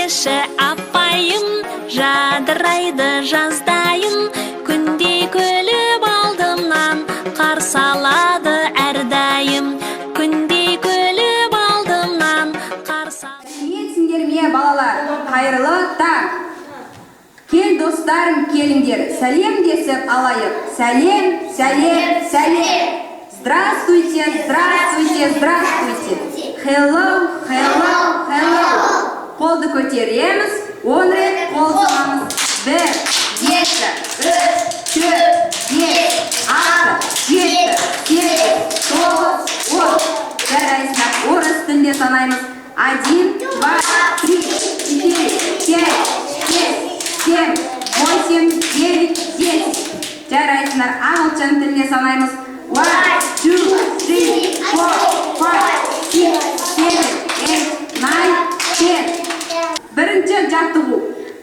Тәрбиеші апайым, жадырайды жаздайын, күндей күліп алдымнан қарсы алады әрдайым. Күндей күліп алдымнан қарсы. Сәлеметсіңдер ме, балалар? Қайырлы таң! Кел, достарым, келіңдер, сәлемдесіп алайық. Сәлем, сәлем, сәлем! Здравствуйте, здравствуйте, здравствуйте! Hello, hello, hello! Қолды көтереміз, 10 рет қол соғамыз. Бір, екі, үш, төрт, бес, алты, жеті, сегіз, тоғыз, 10. Жарайсыңдар. Орыс тілінде санаймыз. Один, два, три, четыре, пять, шесть, семь, восемь, девять, 10. Жарайсыңдар. Ағылшын тілінде санаймыз. One, two, three, four, five, six, seven, eight, nine, 10. Бірінші жаттығу.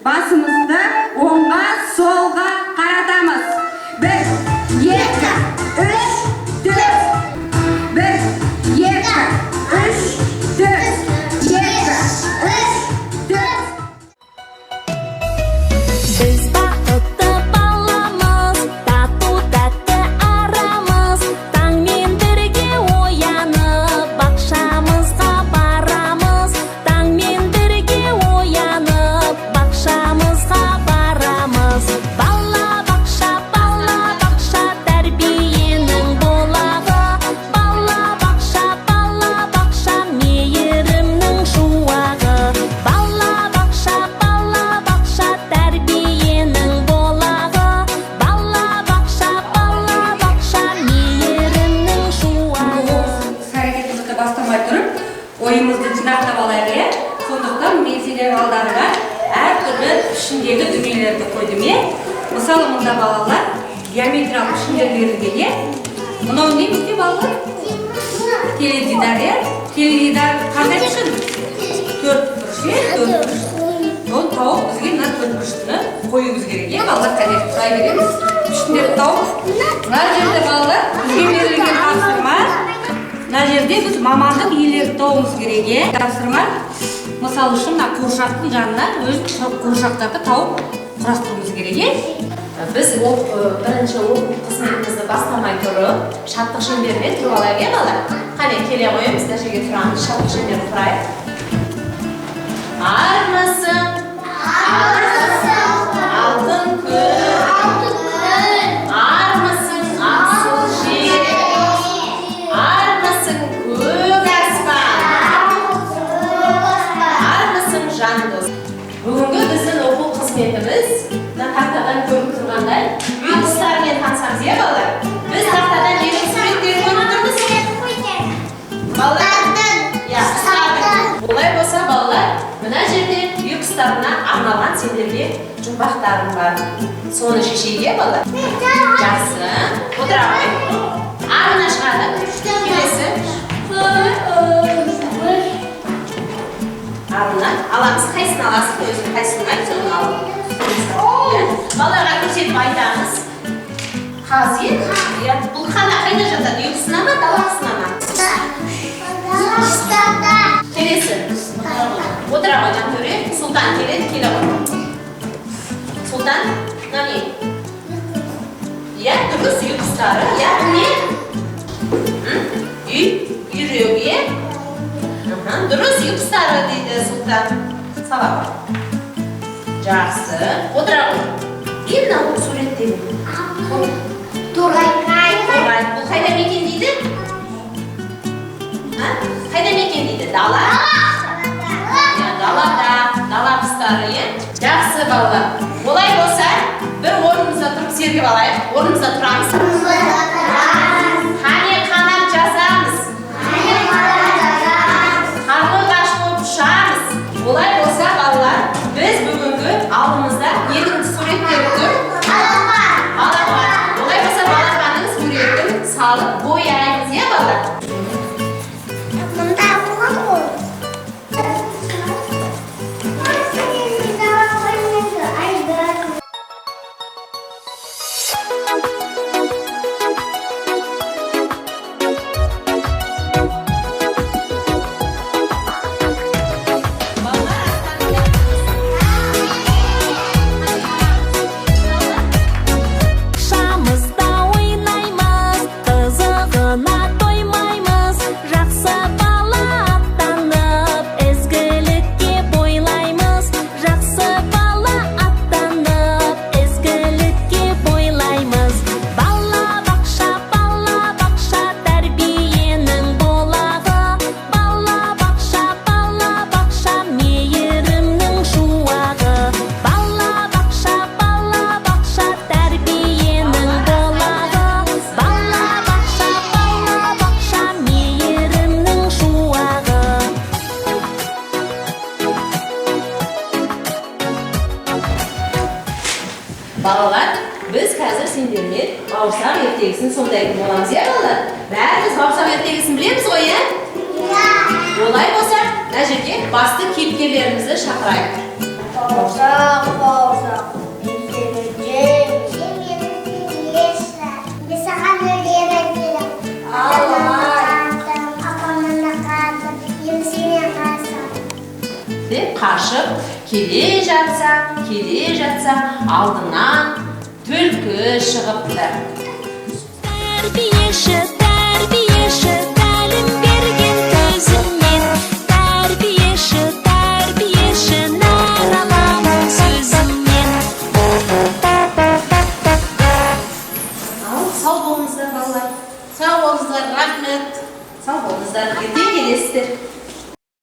Басымызды оңға, солға қаратамыз. Бір, екі, үш, төрт. Бір, екі, үш, төрт. Екі, үш, төрт. Біз бақытты баламыз, тату тәтті арамыз, таңмен бірге оянып, бақшамызға барамыз. Таңмен бірге оянып, бақшамызға барамыз. Бала бақша, бала бақша, тәрбиенің бұлағы. Бала бақша, бала бақша, мейірімнің шуағы. Бала бақша, бала бақша, тәрбиенің бұлағы. Бала бақша, бала бақша, мейірімнің шуағы. Іс әрекетімізді бастамай тұрып, ойымызды жинақтап алайық, иә. Сондықтан мен сендердің алдарыңа әртүрлі пішіндегі дүниелерді қойдым, иә. Мысалы, мында, балалар, геометриялық пішіндер берілген, иә. Мынау не бізде, балалар? Теледидар, иә. Теледидар қандай пішін? Төрт бұрыш, иә, төрт бұрыш. Соны тауып, бізге мына төрт бұрыштыны қоюымыз керек, иә, балалар. Қане, сұрай береміз пішіндерді тауып. Мына жерде, балалар, бізге берілген тапсырма. Мына жерде біз мамандық иелерін табуымыз керек, иә. Тапсырма, мысалы үшін, мына қуыршақтың жанына өз қуыршақтарды тауып құрастыруымыз керек, иә. Біз бірінші оқу қызметімізді бастамай тұрып, шаттық шеңберіне тұрып алайық, иә, балалар? Қане, келе қоямыз, мына жерге тұрамыз, шаттық шеңберін құрайық. Армысың, алтын күн, армысың, асыл жер, армысың, көк аспан, армысың, жан дос! Бүгінгі біздің оқу қызметіміз, мына тақтадан көрініп тұрғандай, үй құстарымен танысамыз, иә, балалар? Біз тақтадан ненің суреттерін көріп тұрмыз, балалар? Иә, құстардың. Олай болса, балалар, мына жерде үй құстарына арналған сендерге жұмбақтарым бар, соны шешейік, иә, балалар? Жақсы, отыра ғой. Арына шығады келесі. Арына аламыз. Қайсысын аласың өзің? Қайсысын ұнайды, соны ал. Иә, балаларға көрсетіп айтамыз. Қаз, иә. Иә, бұл қана қайда жатады? Үй құсына ма, дала құсына ма? Келесі. Отыра ғой, Жантөре. Сұлтан келеді, келе ғой. Сұлтан, мынау не? Иә, дұрыс, үй құстары. Иә, бұл не? Үй үйрек, иә. Дұрыс, үй құстары дейді Сұлтан. Сала ғой. Жақсы, отыра ғой. Не мынау суреттегі? Торғай. Торғай. Бұл қайда мекендейді? А? Қайда мекендейді? Дала? Иә, далада, дала құстары, иә. Жақсы, балалар. Олай болса, бір орнымызда тұрып сергіп алайық. Орнымызда тұрамыз. Қане, қанат жазамыз. Қарлығаш болып ұшамыз. Олай болса, балалар, біз бүгінгі алдымызда ненің суреттері тұр? Балапан. Олай болса, балапанның суретін салып бояймыз, иә, балалар? Мында болады ғой. Балалар, Балалар, біз қазір сендермен бауырсақ ертегісін сомдайтын боламыз, иә, балалар? Бәріміз бауырсақ ертегісін білеміз ғой, иә? Олай болса, мына жерге басты кейіпкерлерімізді шақырайық. Бауырсақ, бауырсақ, мен сені жеймін. Сен мені жейсің. Мен саған өлең айтайын. Апамнан да қалдым, енді сенен қалсам. Деп қашып келе жатса, келе жатса, алдынан түлкі шығыпты. Тәрбиеші.